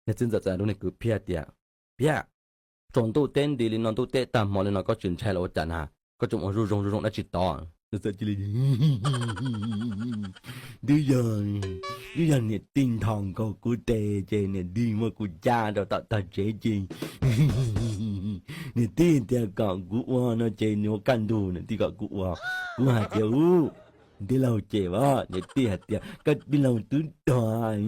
Niag txiv ntxawm txawm hais rau niag kwv Phiaj tias, Phiaj, tsaus ntuj teb nti li no, ntuj teb tag hmo li no koj tsis ntshai los ua cas na? Koj tseem ua zoo zoo zoo dab tsi tod? Ntxawm cia li, twb yog, twb yog niam tij nthos nkaus kuv tes ces niam tij muab kuv cab rau tom tog tsev ces niam tij tias kom kuv ua no ces nws ua kaj ntug, niam tij kom kuv ua. Kuv hais tias, Ub, tij laug ces as, niam tij hais tias, Koj tij laug twb tuag,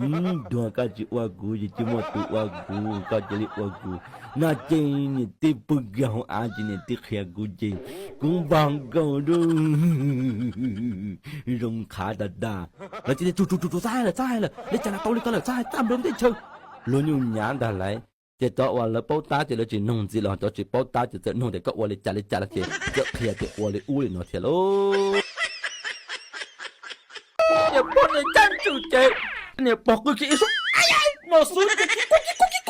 tuag koj tsis ua kuv ces cia muaj tus ua kuv, koj cia li ua kuv. No ces niam tij pw kiag hauv av ces niam tij qhia kuv ces kuv npog nkaus zoo qhav tas tas. Lawv cia li, Tsuj tsuj tsuj, txhob hais lawm, txhob hais lawm, li cas no tau li ko lawm, txhob hais, txaj nplua ntiaj teb chaws. Luag nyuj nyav ntag lauj. Ces cov uas lawv paub tab ces lawv tsis noog ntxiv los cov tsis paub tab ces txawm noog tias, Koj ua li cas li cas no? Ces txawm qhia tias ua li ub li no thiab lauj. Niam pog niag caj ntswg ces niam pog qw kiag ib suab no xwb ces kib kub kib kub kib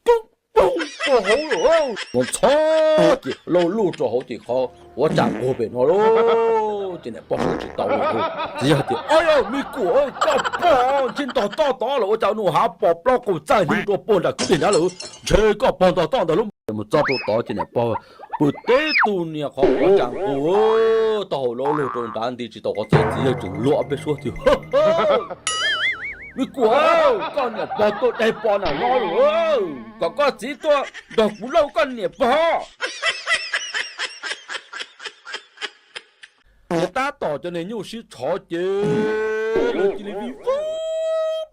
kub, poob rau hauv lawm. Mus txhob ces lauj luj rau hauv ces qhov quav tsa puag pem no lauj. Ces niam pog sawv tsis tau li lauj. Txiv yawg tias, Ob yog me kuam, koj pog ntshe ntog toj tod los ua cas nws hav pos plaub qaum txaj hnyo rau puag nram kwj deg nrad lawm. Ntshe koj pog ntog toj ntag lauj. Mus txog rau tod ces niam pog pw teb tug niag qhov quav tsa nqus taub hau lauj luj rau nrad nti tsis tau qhov txhia. Txiv yawg tseem luag ob peb suab tias, Me kuam, koj niam pog tuaj daig pos nram no lawm, kom koj txiv tuaj nrog kuv lauj koj niam pog. Ces tab tom cov niag nyuj sib tshov ces lawv cia li vij voog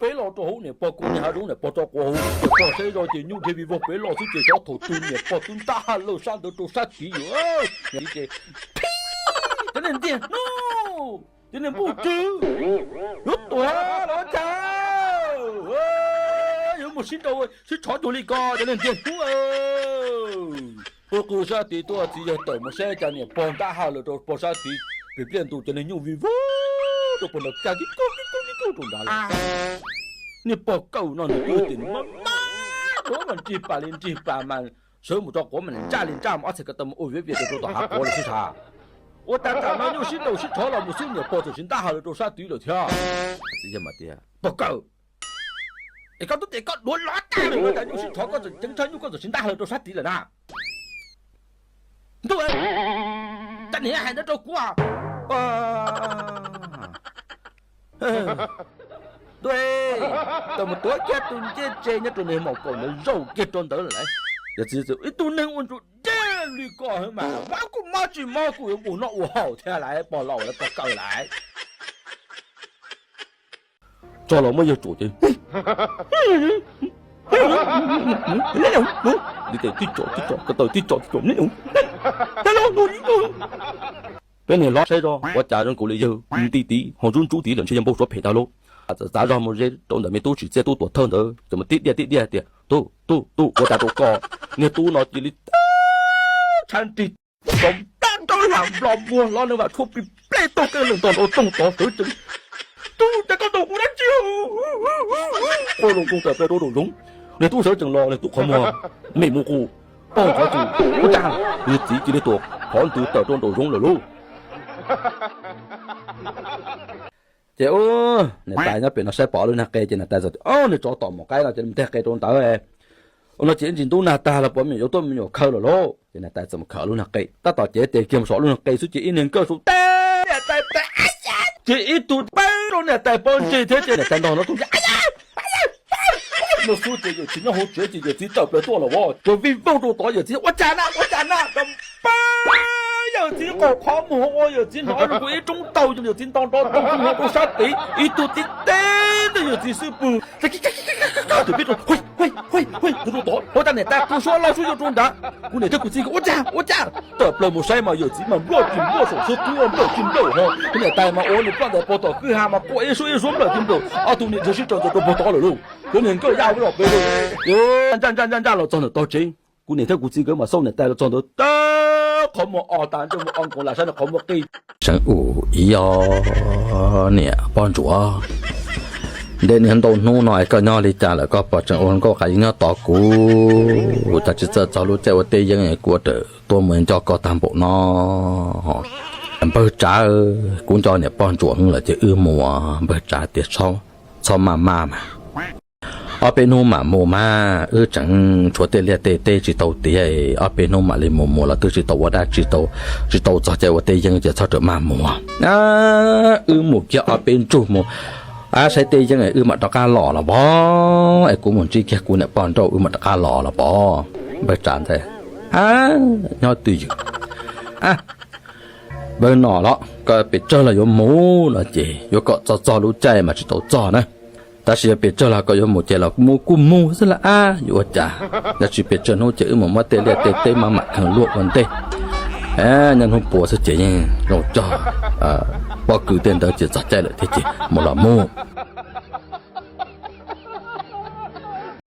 pem los rau hauv niam pog kuv niag hav zoov, niam pog tso quav hauv, niam pog saib zoj ces nyuj dhia vij voog pem los xwb ces xyov thaum twg niam pog twb ntab haj lawj sab ntawd rau sab tid lawm. Ces, Cov niag ntiag hnub, cov niag npuj tswv, yuav tuag los ua cas? Yuav mus sib nraus sib tshov cuag li ko cov niag ntiag hnub. Qw qw sab tid tuaj, txiv yawg tawm mus saib cas niam pog ntab haj lawj rau pog sab tid, pem pliaj ntu cov niag nyuj vij voog rau pog nrad kaj kib kaug kib kaug kib kaug rau nrad lawm. Niag pog kawg no nws twb tias nws maj maj rau mas nrig pas li nrig pas mas sawv mus tso quav mas nws ntsaj li ntsaj mas ob txhais ko taw mus ua viav vias rau tom hav quav lawm xwb sas. Ua cas tam no nyuj sib nraus sib tshov los mus xwb niam pog txawm tsis ntab haj lawj rau sab tid lawm thiab? Pog kawg, es koj twb tias koj duav lov tag lawm, ua cas nyuj sib tshov koj tseem ceev tshaj nyuj koj txawm tsis ntab haj lawj rau sab tid lawm na? Ntuj, cas niam hais ntawd rau kuv? Ntuj, tawm mus tuav kiag tus ncej tse nyob rau niag maum kaum ntawd zaum kiag rau ntawd lawm. Yawm txiv, Ib tug neeg ua ntsuag dej li ko mas mob kuj mob tsis mob kuj yuav mus noj ua haus thiab lawm, pog laus lawm pog kawg lawm. Tso los muab yawg tsuam ces li tes tib tsom tib tsom ko taw tib tsom tib tsom. Peb niag hlob saib zoj ua cas zoo nkaus li yawg nti tid ho ntub ntub tid lawm ntshe yog npau suav phem tag lauj. Txav zog mus ze rau ntawm me tub tsim txiaj tub tuam thawj ntawd ces mus tib diaj tib diaj tias, Tub, tub, tub, ua cas rau koj? Niag tub no cia li tshab nrig tau tag rau lam nplos muag hlob neeg vam tshuaj pis plej taug kev lawm ntog nrov toog tod sawv tsees, Tub, cas koj ntaus kuv dab tsi? Ua loo koog tas pes rau nraum zoov. Niag tub sawv tsees los niag tub qhov muag me mus qus, paug qhov txus, ua cas niag txiv cia li tuam qhov ntws tawm rau nraum zoov lawm lauj. Ces niam tais nyob pem no saib pom lub niag qe ces niam tais txawm tias, Niag tsov tom mus qaib no ces mus tig qe rau ntawd. Ua no ces ib ntsis ntub nag tag los puas me nyuam yuav tuaj me nyuam khaws lawm lauj. Ces niam tais txawm mus khaws lub niag qe, tab tom cev tes kiag mus saum lub niag qe xwb ces ib niag nkawj su teb niam tais, ces ib tug pab rau niam tais pob ntseg thiab ces niam tais ntog no tus no xwb ces yawm txiv nyob hauv tsev ces yawm txiv tawm plaws tuaj los as, ces vij voog rau tod yawm txiv ua cas na ua cas na, pab yawm txiv qaum qhov muag ua yawm txiv hnov zoo ib roob taug, yawm txiv nto nrov toog hnov rau sab tid ib tug tib teb ntawm yawm txiv xub pwg, tus pib rau tod, ua cas niam tais qw suab loj suab yau rau nrad. Kuv niam thiab kuv txiv ua cas ua cas tawm plaws mus saib mas yawm txiv mas nplawm tsis nplawm saum xub twb nplawm tsis nplawm ho, kuv niam tais mas ua niag ploj ntais pog tom kwj ha mas quaj ib suab ib suab nplawm tsis nplawm, ob tug niam ntxawg sib tsaws ntxaws rau pog tod lawm lauj. Cov niag nkawj yaj ua los pem lauj. Ntsaj ntsaj ntsaj ntsaj los txog ntawm tog tsev, kuv niam thiab kuv txiv nkawd mas xauj niam tais los txog ntawd, qhov muag o tas ntsej muag o nkaus lam sab nws qhov muag qi. Tseem ua ib ob niam poj ntsuam, ntev niaj ntau hnub no es koj nyob li cas lawm koj puas tseem ua nkauj qas yeeb nyob tos kuv? Cas tsis txawj txog lub caij ua teb yeeb kuv ua rawm tuaj mus nco koj tag npaum no. Npawg Tsav, kuv nco niam poj ntsuam lawm ces wb mus. Npawg Tsav tias, Txhob maj maj mas. ob peb hnub mam mus mas, wb tseem tshuav tej liaj tej teb tsis tau tiav, ob peb hnub mam li mus, mus los twb tsis tau ua dab tsi, tsis tau txog caij ua teb yeeb ces txhob rawm maj mus. Wb mus kiag ob peb ntsug mus saib teb yeeb, wb mam rov qab los los pov, es kuv mus ntsib kiag kuv niam poj nrauj, wb mam rov qab los los pov. Npawg Tsav ntawd, Nyob twj ywm, npawg, no los koj pes tsawg los yuav mus no ces yuav kom txog txog lub caij mas tsis tau txog na. Tab sis yog pes tsawg los koj yuav mus ces los mus kuj mus xwb las, yuav ua cas. Tab sis pes tsawg hnub ces wb mus muab tej liaj tej teb mam mam khaws luaj ua ntej. Nyob hnub puav xwb ces yeej zoo cog pob kws tej ntawd ces txog caij lawm thiab ces mus los mus.